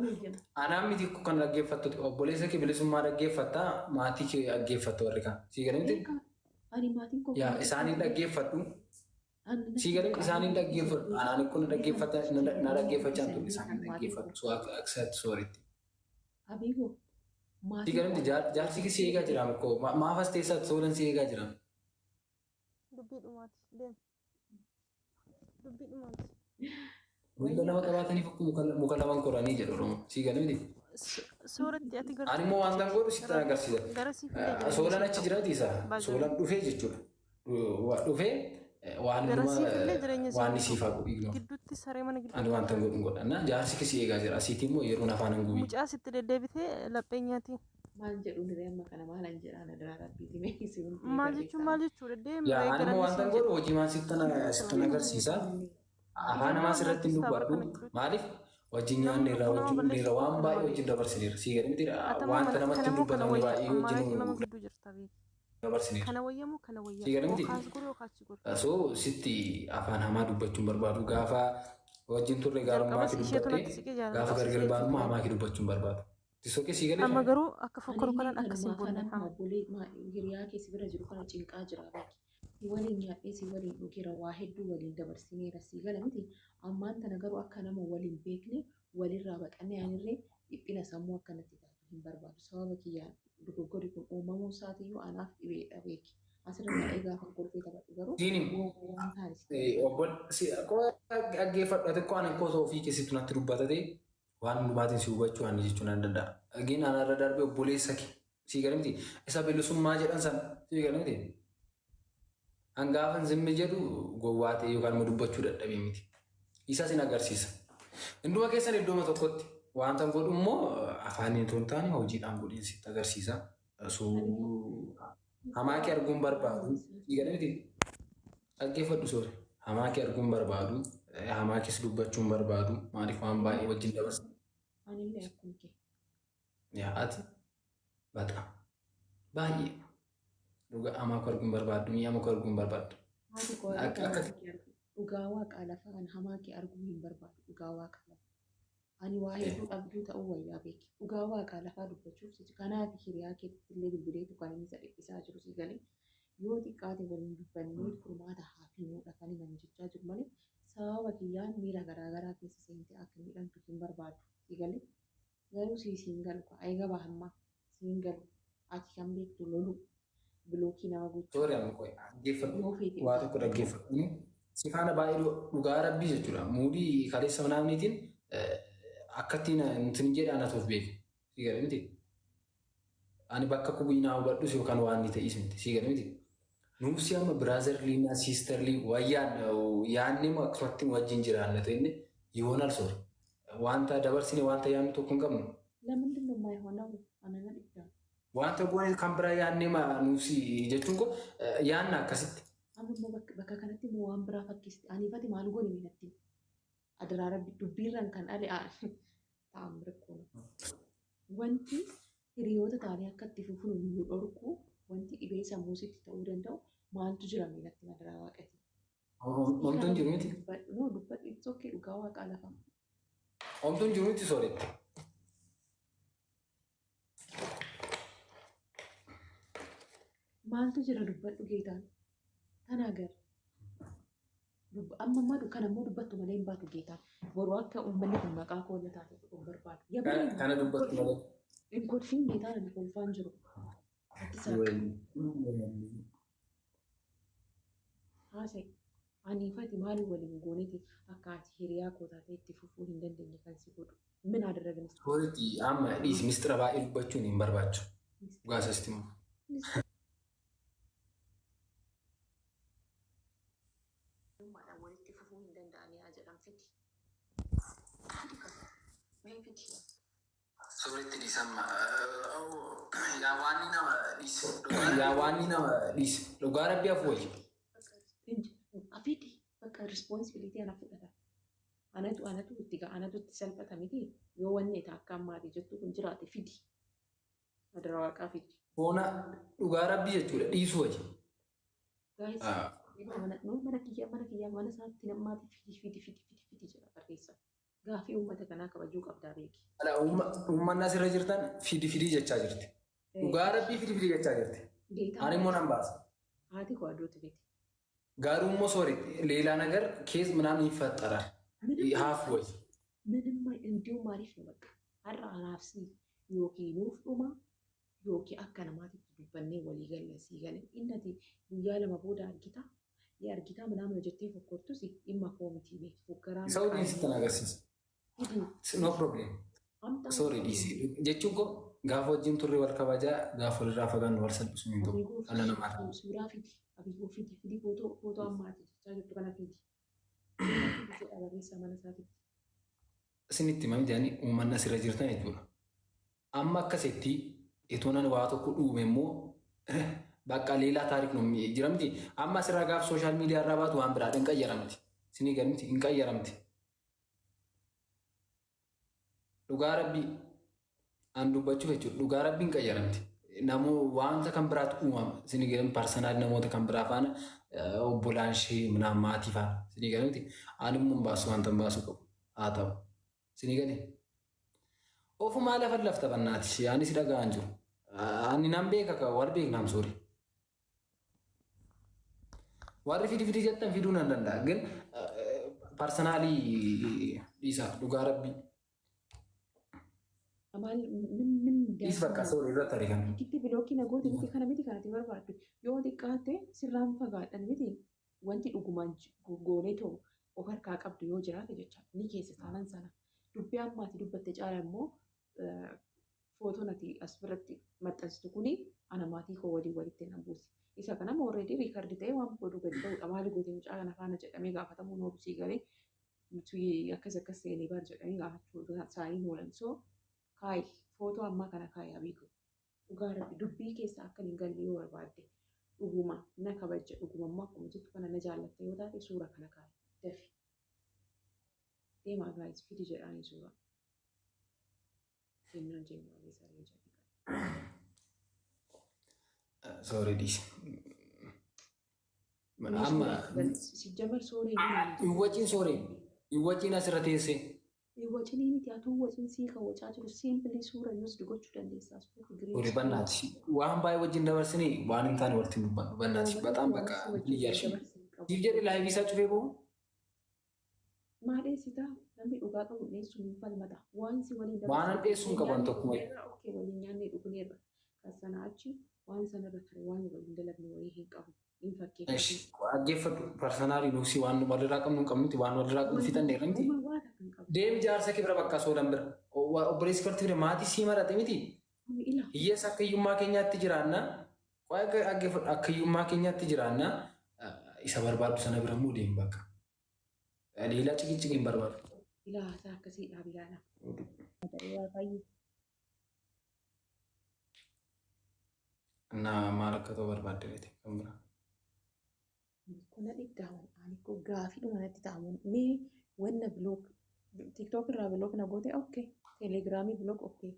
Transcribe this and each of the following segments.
Wayya. Anaan miti kan dhaggeeffattu obboleessa kee bilisummaa dhaggeeffatta, maatii kee dhaggeeffattu warri kaan. Sii galee miti? Beekaa ani maatiin koo Yaa isaaniin dhaggeeffadhu. Sii galee isaaniin dhaggeeffadhu. Anaan kun dhaggeeffata na dhaggeeffachaa hin turre isaaniin dhaggeeffadhu. So accept sorry. Abiigoo Sii maatiin galee miti jaarsi kee si eegaa jira koo maaf as teessaa soolan si eegaa jira. Dubbii dhumaati. Deem. Dubbii dhumaati. Miila lama qabaataniif akkuma muka lamaan koranii jedhu Oromoo. Sii galee miti? Suuratti ati Ani immoo wanta godhu sitti agarsiisa. Gara siif illee jireenya Soolaan siif achi ta'u. jiraati isa. Baay'ee. Soolaan dhufee jechuudha. Dhufee waan Gara hundumaa siif illee jireenya waan siif siif ta'u. haa godhu. Gidduutti saree mana Ani gidduutti. wanta godhu godha. Na jaarsi kee eegaa jira. Asiitii immoo yeroon afaan hin gubii. Mucaa sitti deddeebitee laphee nyaati. Maal jedhu diree amma kana maalan jedhaan adaraa rabbiiti mee isin hundi Maal jechuun maal jechuudha deemi Yaa re'ee ani immoo garanni wanta siin godhu jedhu. hojii maan sitti agarsiisa. Afaan namaa sirratti hin dubbadhu. Maaliif wajjin nyaanne irraa Nama wajjin balleessu irraa waan kana baay'ee wayya. wajjin dabarsineera. Sii gadi miti Atamoo wanta mana namatti kana hin moo kana dubbatamne wayya baay'ee ammaa nama wajjin gidduu jirta beeki. dabarsineera. Kana wayya moo kana wayya? Sii gadi miti. Yookaas godhu yookaas godhu. So sitti afaan hamaa dubbachuun barbaadu gaafa wajjin turre gaarummaa Jalqabas kee isheetu natti dubbattee siqee gaafa jaalala gargar ishee baanu jechuudha. hamaa kee dubbachuun barbaadu. Tisoo kee sii galee Amma garuu akka fokkoru Ani kanan akkas hin kanumaa bunne kanan hama. obbolee hiriyaa kee si bira jiru kana cinqaa jira beeki. Si waliin nyaadhee si waliin dhugeera waa hedduu waliin dabarsineera si gala miti. Ammaan tana garuu akka nama waliin beekne walirraa baqannee anillee dhiphina sammuu akkanatti taatu hin barbaadu. Sababa kiyyaan dogoggorri kun uumamuu isaatiiyyuu anaaf dhibeedha beeki. Asirra taa'ee gaafa kolfee taphadhu garuu Diini waan taane sitti hin obbo si akkuma dhaggeeffadhu ati akkoo ani koo ofii keessatti natti dubbatate waan hundumaatiin si hubachuu ani jechuun nan danda'a. Dhagiin anarra darbee obboleessa kee sii gala miti isa bilisummaa jedhan sana sii gala miti. Hangaafan zimmi jedhu gowwaa ta'e yookaan immoo dubbachuu dadhabee miti. Isa sin agarsiisa. Hunduma keessan iddooma tokkotti wanta godhu immoo afaaniin otoo hin taane hojiidhaan godhiin sitti agarsiisa. So hamaa kee arguun barbaadu. Sii gala miti. Dhaggeeffadhu soore. Hamaa kee arguun barbaadu. Hamaa kees dubbachuun barbaadu. Maaliif waan baay'ee wajjin dabarsa. Anillee akkuma kee. Yaa ati baxaa baay'ee dhugaa hamaa koo arguun barbaadu. Mi'a koo arguun barbaadu. Haati koo Akka hamaa akka kee argu. Dhugaa waaqaa lafa kan hamaa kee arguu hin barbaadu. Dhugaa waaqaa lafa. Ani waa hedduu dhabduu ta'uu wayyaa beeki. Dhugaa waaqaa lafaa dubbachuuf sichi kanaaf hiriyaa keetti illee bilbileetu kan inni isa dhiphisaa jiru si galee yoo xiqqaate waliin dubbannee furmaata haa fiinuudha kan inni jechaa jiru malee sababa kiyyaan miira garaagaraa keessa seentee akka miidhamtu hin barbaadu si galee garuu sii siin galu ka'a eega bahammaa siin galu ati kan beektu lolu bilookii nama gochuu Soore amma qoy dhaggeeffadhu. yoo feete Waa tokko dhaggeeffadhu. Si faana baay'ee dhugaa rabbii jechuudha. Muudii kaleessa manaamniitiin akkattiin nuti jedhe anatuuf beeku. Si gala miti. Ani bakka kubii naa hubadhus yookaan waan ni ta'is miti. Si gala miti. Nuufsi amma brotherly na sisterly wayyaan yaadne moo akkasumatti wajjin jiraanna ta'inne yoonal soore. Wanta dabarsine wanta yaadnu tokko hin qabnu. ለምንድን ነው የማይሆነው? አነነ dhibdaa Wanta goone kan biraa yaadne ma nuufsi jechuun koo yaadna akkasitti. Amma immoo bakka kanatti immoo waan biraa fakkeessite. Aniifati maal goone miidhatti? Adaraa rabbi dubbiirraan kan ale ta'an rakkoon. Wanti hiriyoota taanee akka itti fufnu nu dhorku wanti dhibee sammuu sitti ta'uu danda'u maaltu jira miidhatti adaraa waaqati. Homtuun jiru miti. No dubbadhu it's okay dhugaa waaqaa lafa. Homtuun jiru miti sooretti. Maaltu jira dubbadhu geetaan? Tanaa gar. Amma ammaa kana immoo dubbattu malee hin baatu geetaan. Boruu akka uummanni kun maqaa koo na taate hin barbaadu. Kana kana dubbattu malee. Hin kolfiin geetaan ani kolfaan jiru. Ati saaka haasa'e. Aniifati maali waliin gooneeti akka ati hiriyaa koo taatee itti fufuu hin dandeenye kan si godhu. Min adarragnis. Sooretti amma dhiisi mistira baay'ee dubbachuun hin barbaachisu. Dhugaa isatti himu. Walitti fufuu hin danda'anii haa jedhan fiti. Mee fiti. Sooretti dhiisi amma. Yaa waan nama dhiisi. Yaa waan nama dhiisi. Dhugaa rabbi hafu wayya. Afidi bakka responsibility ana fudhata. Anatu itti ga'a anatu itti salphata miti yoo wanni ita akka ammaati jettu kun jiraate fidi. Adara waaqaa fidi. Foona dhugaa rabbii jechuudha dhiisu wayya. Guys, mana kiyyaa mana kiyyaa mana isaatti nammaati fidi fidi fidi fidi fidi jedha barreessa. Gaafii uummata kanaa kabajuu qabdaa beeki. Uummanni asirra jirtan fidi fidii jechaa jirti. Dhugaa rabbii fidi fidii jechaa jirti. Ani immoo nan baasa. Haati koo aduutu fiti. Garuu immoo sorry ሌላ ነገር case ምናምን ይፈጠራል ሀፍ ወይ ምንም እንዲሁም አሪፍ ነው። በቃ har'a anaafsi yookiin nuuf dhuma yookiin akka namaatitti dubbannee walii galla sii galan innati guyyaa lama booda argita yaa argitaa ምናምን jettee fokkortus dhimma koo miti beeki fokkaraa. Isa waliin sittan agarsiisa. No problem. Sorry dhiisi jechuun koo gaafa wajjin turre wal kabajaa gaafa walirraa fagaannu wal salphisuu hin ta'u dhala namaadha. Suuraa fidi abiyyoo fidi fidi footoo footoo ammaati jechaa jirtu kana fidi. Jedha barreessaa mana isaatitti. Isinitti himamti ani uummanni asirra jirtan jechuudha. Amma akkasitti itoo nan waa tokko dhuume immoo bakka ሌላ ታሪክ ነው jiramti. Amma asirraa gaaf social media irraa baatu waan biraadha hin qayyaramti. Isinii galmiti hin qayyaramti. Dhugaa rabbii an dubbachuuf jechuudha. Dhugaa rabbii hin qayyaramti. Namoo wanta kan biraatu uumama. Isinii galmi personal namoota kan biraa faana obbolaan ishee ምናምን maatii faana. Isinii galmiti. Ani immoo hin baasu wanta hin baasu qabu. Haa ta'u. Isinii galee. Ofumaa lafa lafta bannaati. Anis dhaga'an jiru. Ani nan beeka wal beeknaam sorry. Warri fidi fidi jettan fiduu nan danda'a. ግን personally dhiisa dhugaa rabbii. Maal min min Dhiis bakka sorry irratti ariikan. Itti block na goote miti kana miti kanatti barbaaddu. Yoo xiqqaatte sirraan fagaadhan miti wanti dhugumaan goonee ta'u of harkaa qabdu yoo jiraate jecha ni keessa taanan sana. Dubbii ammaati dubbatte caala immoo footoon ati as biratti maxxansitu kuni ana maatii koo waliin walitti na buusi. Isa kana already record ta'ee waan godhu gadi ta'udha. Maali gootee mucaa kana faana jedhamee gaafatamuu noolu sii galee nuti akkas akkas seenee bar jedhanii gaafachuu isaanii oolan. So kaayi footoo ammaa kana kaayi abiiku. Dhugaa rabbi dubbii keessa akka hin galle yoo barbaadde dhuguma na kabaja dhuguma immoo akkuma jettu kana na jaallatte yoo taate suura kana kaayi dafi. Deemaa guys fidi jedhaanii suura. Jennaan jennu walii saree jedhanii. Sorry dhiisi. Amma Sijjamar sorry. Iwwaciin sorry. Iwwaciin asirra teessee. Wacinii miti haa ta'u wacin sii kan wacaa jiru simply suura used gochuu dandeessa. Sorry bannaati. Waan baay'ee wajjin dabarsinee waan hin taane walitti dubbannu bannaati. በጣም በቃ እያልሽ ነው. Siif jedhe live isaa cufee boo'u. Maal dheessitaa namni dhugaa qabu dheessuun hin falmata. Waan si waliin Waan an dheessuun qaban tokkuma. Okay waliin nyaannee dhugneerra. Kan sana achi waan sanarra tare waan waliin dalagne wayii hin qabu. Hin fakkeeffatu. Dhaggeeffadhu personally nuusi waan walirraa qabnu hin qabnuti waan walirraa qabnu fixanneerra miti. Waan akka hin qabu. Deemi jaarsa kee bira bakka soodan bira. Obboleessi karti bira maatii sii marate miti. Ila Hiyyeessa akka hiyyummaa keenyaatti jiraanna. Dhaggeeffadhu akka hiyyummaa keenyaatti jiraanna. Isa barbaadu sana bira immoo deemi bakka. ሌላ ጭቅጭቅ hin barbaadu. Ila haasaa akkasii dhaabi ilaala. እና maal akka ta'u barbaadde beete kan biraa. Kuna dhiggaawwan ani koo gaafii natti ta'amuun mee wanna block TikTok irraa block na goote okay Telegramii block okay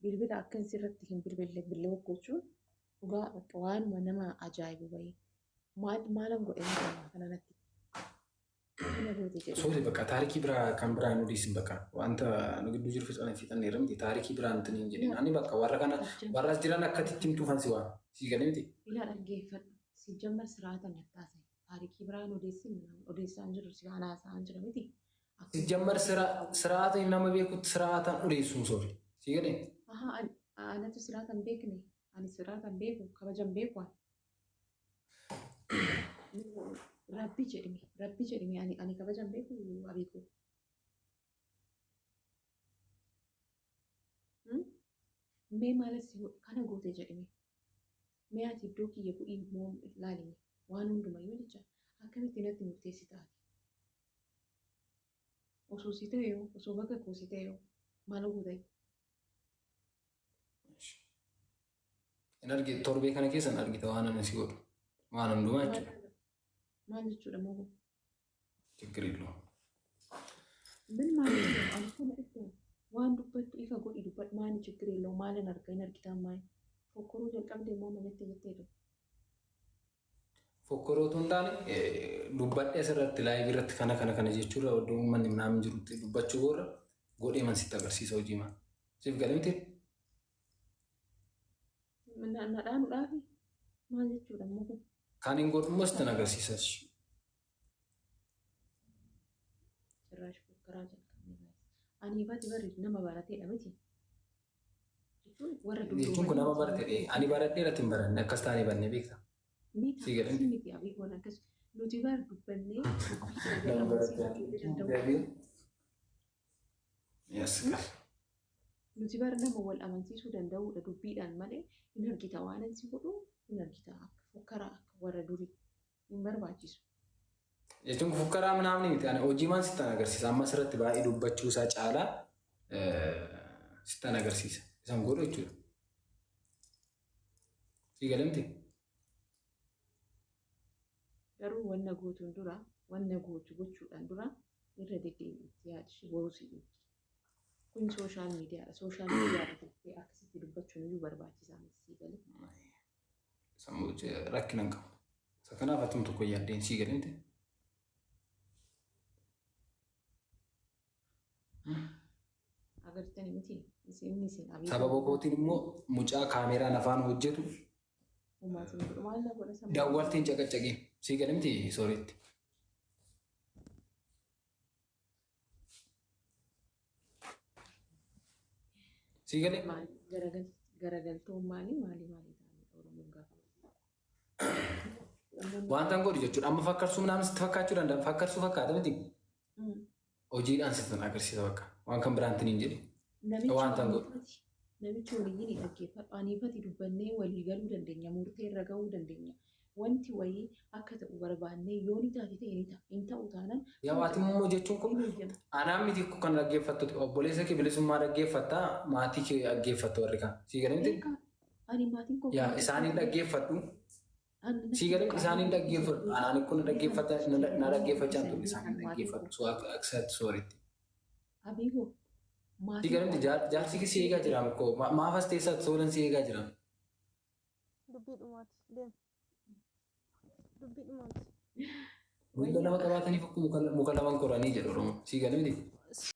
bilbila akka sirratti hin bilbille block gochuun dhugaa bakka waanuma nama ajaa'ibu wayii maal maalan godhe kana natti kana goote jedhe. Sorry bakka taarikii biraa kan biraa nu dhiisin bakka wanta nu gidduu jiru fixanneerra miti taarikii biraa nuti hin jedhin ani bakka warra kana warra as jiran akka itti himtuufan si waan sii galee miti. Ilaa dhaggeeffadhu si jammar siraata nyattaase taarikii biraan odeessin odeessaan jiru si haasa'aan jira miti. ሲጀመር ስርዓት nama beekutti siraataan odeessuun sorry sii galee. Ahaa anatu siraata hin beekne ani siraata hin beeku kabaja hin beeku ani. Rabbi jedhime rabbi jedhime ani ani kabaja hin beeku abeeku. Mee maal si kana goote jedhime mee ati iddoo kiyya bu'ii immoo ilaalime waan hundumayyuu jecha akkamitti natti murteessita ati? Osoo si ta'e yoo osoo bakka koo si ta'e yoo maal goota? Hin argite torbee kana keessa hin argite waan ani si godhu waan hundumaa jechuudha. Maal jechuudha moo? ችግር የለውም። ምን ማለት ነው? Ani kana itti waan dubbattu ifa godhi dubbadhu maali ችግር የለውም maalin arga hin argitaan maali? Fokkoruu jalqabde immoo manatti jetteetu. Fokkorootu hin taane dubbadhee asirratti live irratti kana kana kana jechuudha iddoo uummanni naamni jirutti dubbachuu boorra godhee man sitti agarsiisa hojii maa. Siif galee miti? Na dhaanuudhaafi maal jechuudha immoo kun? Kan hin godhu immoo sittin agarsiisa. Cirraash fokkaraa jalqabne baay'ee. Ani baati barri nama barateedha miti. Jechuun warra Jechuun kun nama barate ani baradheera hin baranne akkas taanee bannee beekta. Ni Si galee ta'a miti abiigoon akkas nuti bar dubbannee Nama amansiisuu danda'u. barate. Yes. Nuti bar nama wal amansiisuu danda'udha dubbiidhaan malee hin argita waan ansi godhu hin argita akka fokkaraa akka warra durii hin barbaachisu. Jechuun fukkaraa ምናምን miti ani hojii maan sittan agarsiisa amma asirratti baay'ee dubbachuu isaa caalaa sittan agarsiisa isan godhu jechuudha. Si galee miti? Garuu wanna gootuun dura wanna gootu gochuudhaan dura irra deddeebiitti yaadi boruu si dhibdi. Kun social mediadha. Social mediadha jettee akkasitti dubbachuun iyyuu barbaachisaa miti si galee. Sammuu rakkina hin qabu. Isa kanaaf atum tokko yaaddeen si galee miti? Agartani miti inni isin abii Sababa kootiin immoo mucaa kaameraan afaan hojjetu Uummaatiin godhu maal na godha sammuu. Daawwaltiin caqacaqee si galee miti sooriitti. Si galee? Maal garagaltoon maali maali maali ta'anii Oromoon gaafa. Wanta hin godhu jechuudha. Amma fakkarsuu ምናምን sitti fakkaachuu danda'a. Fakkarsuu fakkaata miti. Hojiidhaan sitti agarsiisa bakka. Waan kan biraantiin hin jedhe. Namichi Wanta hin godhu. aniifati namichi waliin dhaggeeffadhu aniifati dubbannee walii galuu dandeenya murtee irra gahuu dandeenya. Wanti wayii akka ta'u barbaannee yoo ni taate ta'e ni ta'a hin ta'u taanaan Yaa ati immoo jechuun kun hin eeyyamu. anaan miti kan dhaggeeffattu obboleessa kee bilisummaa dhaggeeffattaa maatii kee dhaggeeffattu warri kaan. Sii galee miti? Beekaa ani maatiin koo Yaa isaaniin dhaggeeffadhu. Sii galee isaaniin dhaggeeffadhu. Anaan kun dhaggeeffata na dhaggeeffachaa hin turre isaaniin dhaggeeffadhu. So accept sorry. Abiigoo Sii maatiin galee miti jaarsi kee si eegaa jira koo maaf as teessaa soolan si eegaa jira. Dubbii dhumaati. Deem. Dubbii dhumaati. Miila lama qabaataniif akka muka lamaan koranii jedhu Oromoo. Sii galee miti?